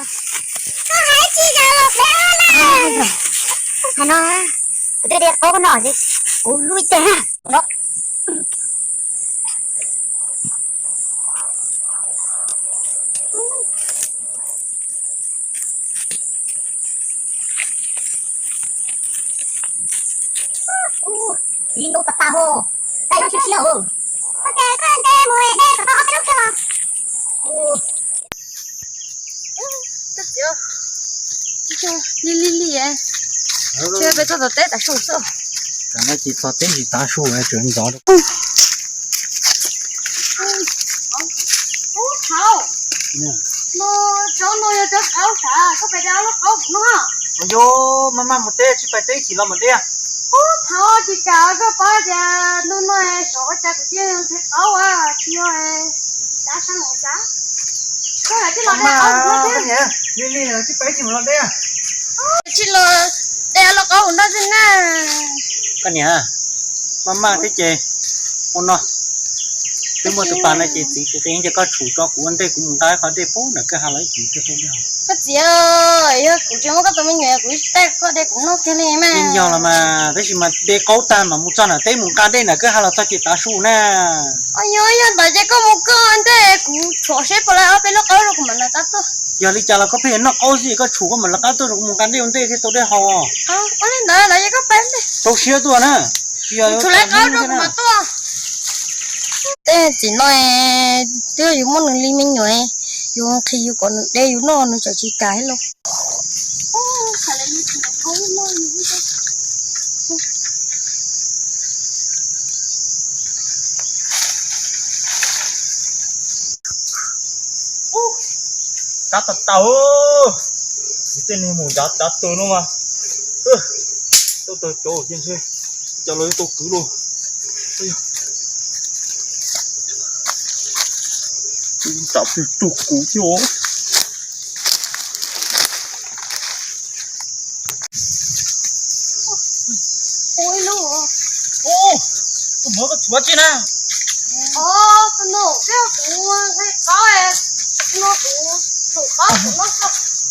Koj hais tsis kam los peb na. Hais no, kuv twb de qaub no ces kuv lub ib teg na. Ub, li ntau tas tas hos, koj ib lub siab siab os. Ua cas koj nte mus de kom tau ob peb lub kiag los. Li li li, peb txog tom teb tav su xwb. Tam no ces txog teb tsis tav su tseem ntxov. Ub, thaum no tsob no yog tsob qaub sav, koj pais de ob lub qaub kuv noj. Yog, maj maj mus teb, tsis pais teb ib chim los mam de. Ub, thaum tsis kam, koj paub tias ntu no saum ua cas kuv cia li qaub tsis yog, tab saib mus sav. Koj lam tij los de qaub kuv noj thiab. Li li, tsis pais ib chim los de. Tsis los de ob lub qaub kuv noj xwb na. Koj niam, maj maj thiab ces ua no, twb muaj tus pas no ces txiv kuv qi ces koj tshum tso kuv ua ntej kuv mus nqa qhov dej pub nram kwj ha los ib chim thiaj tuaj de. Koj txiv, yog kuv tsis muaj koj tus me nyuam kuv tsis teb koj de kuv noj kiag li mas. Yeej yog los mas, tab sis mas de qaub tag mas mus txog nram teb mus nqa dej nram kwj ha los txog ces tav su na. Yog, yog ntawd ces koj mus koj ntej kuv tshuam seb puas lawv ob peb lub qaub rau kuv mam nqa tuaj. Yog li cas los koj pheej noj qaub xwb, koj tshuam koj mam lawv qab tuaj rau kuv mus nqa dej ua ntej thiaj tau dej haus. Ua li ntawd los yog koj pais ntej. Rau siab tuaj na. Tshuam lawv qaub rau kuv mam tuaj. Tej txiv no twb yus muaj nws li me nyuam, yus nqhis yus kom nws de yus noj nws tseem tsis kam los. Kab tau tau, tej neeg mus ncav cav tawg no mas, tau tawg cov ces ntshe cov los yuav tau kwv los. Tsam plig rau kuv thiab os. Ub, tus muam koj tshuam tsi na? Tus nus, kuv nqhis qaub, tus nus kuv tshuam qaub kuv noj.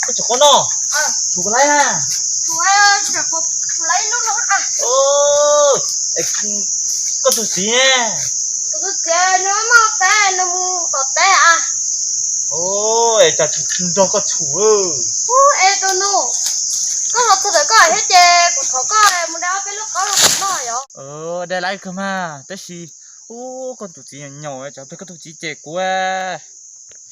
Koj tshuam qaub noj? Tshuam puas laib na? Tshuam, tshuam laib ib lub no. Koj tus txiv ne? Kuv tus txiv nws muaj teb, nws mus tom teb a. Es cas tsis nrog koj tshuam? Ub, es tus nus, koj los txog ntawm koj thiab ces kuv thov koj mus de ob peb lub qaub rau kuv noj yom. De laib kawg mas, tab sis, ub, koj tus txiv nyaum nyaum, tsam plig koj tus txiv cem kuv.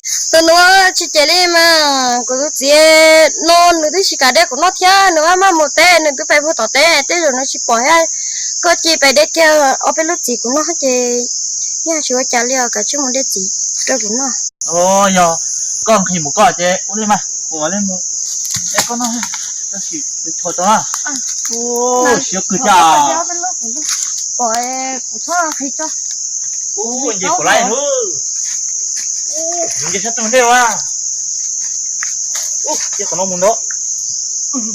Tus nus, tsis cem li mas, kuv tus txiv no nws twb tsis kam de kuv noj thiab, nws maj maj mus teb, nws twb pais puag tom teb, tej zaum nws tsis pom thiab. Koj cia pais de kiag ob peb lub txiv kuv noj ces yeej tsis ua cas li os, kav tsij mus de txiv rau kuv noj. Yog koj nqhis mus koj ces ua li mas kuv mam li mus de koj noj, tab sis tshuam tso na. Siab kawg thiab. Pom kuv txhob nqhis tso. Ub, nce kuv laib lawm. Nce sab tug ntej a. Ub, cia qhov no mus ntag. Ub,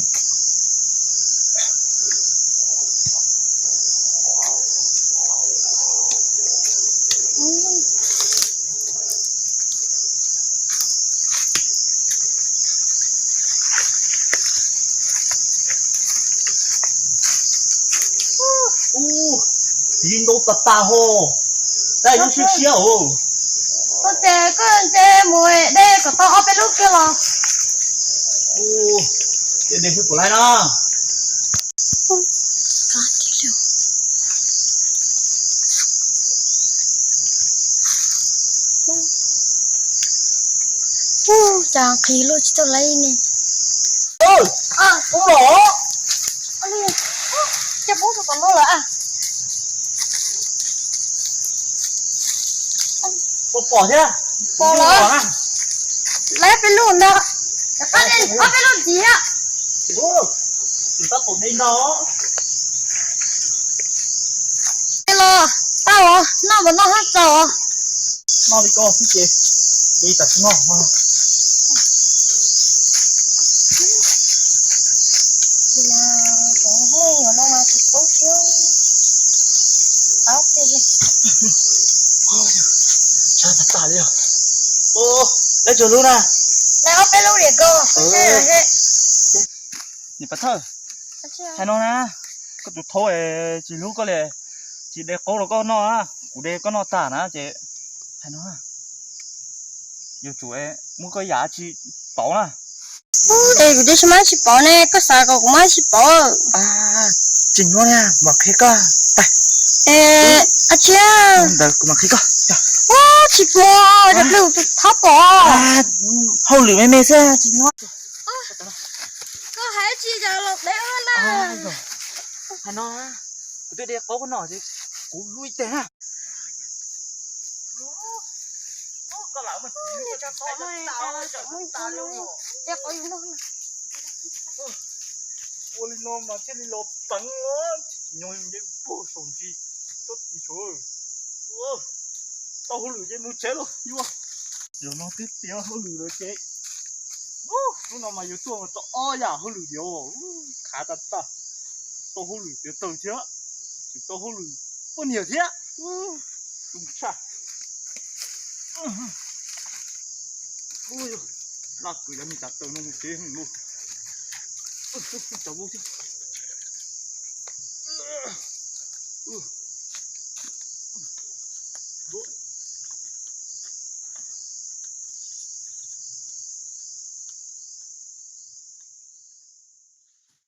txiv ntau tas tas hos, tab sis siab siab os. Koj ces koj nce mus de kom tau ob peb lub kiag los. Ub, de de xwb puas laib no. Cas nqhis luaj tsis tau laib ne. Ub, ub los. Cas poob rau tom no lawm a. Pom pom thiab. Pom los. Laib peb lub ntag. Ob peb lub ntxiv thiab. Tab tom de no. Los tau os, noj mas noj hab txaus os. Noj li koj xwb ces, ces tam sim no. Tshav tas tas li os. Laib tsawg lub na? Laib ob Peb lub diam ko. Niam Pov Thawj, hais no na, koj tus thaub tsis hlub koj li, tsis de qaub rau koj noj, kuv de koj noj tag na ces, hais no, yuav tsum muab koj yam tsis pauv na. Es kuv twb tsis muab tsis pauv ne, koj xav kom kuv muab tsis pauv. Tsis nyuaj na, mam qhia koj. Ab tsi, ntawd kuv mam qhia koj. Tsis pom, cov plis tus thaub pom. Hauj lwm me me xwb tsis nyuaj. Koj hais tsis yog los dev na. Hais no, kuv twb de qaub koj noj ces kuv hlub ib teg na. Ua li no mas thiaj li los peev, tsis nyuaj nce puag saum ntsis, tub txiv sav. Tau hauj lwm ces mus tsev los yuav. Zaum no twb tiav hauj lwm lawm ces, hnub no mas yuav tuaj tau ob yam hauj lwm diam, khav tag tag. Tau hauj lwm tiav taws thiab, tseem tau hauj lwm poj niam thiab. Zoo tshaj. Laj kws yav me cas taws no mus tsev heev lawm. Cov vauv thiab.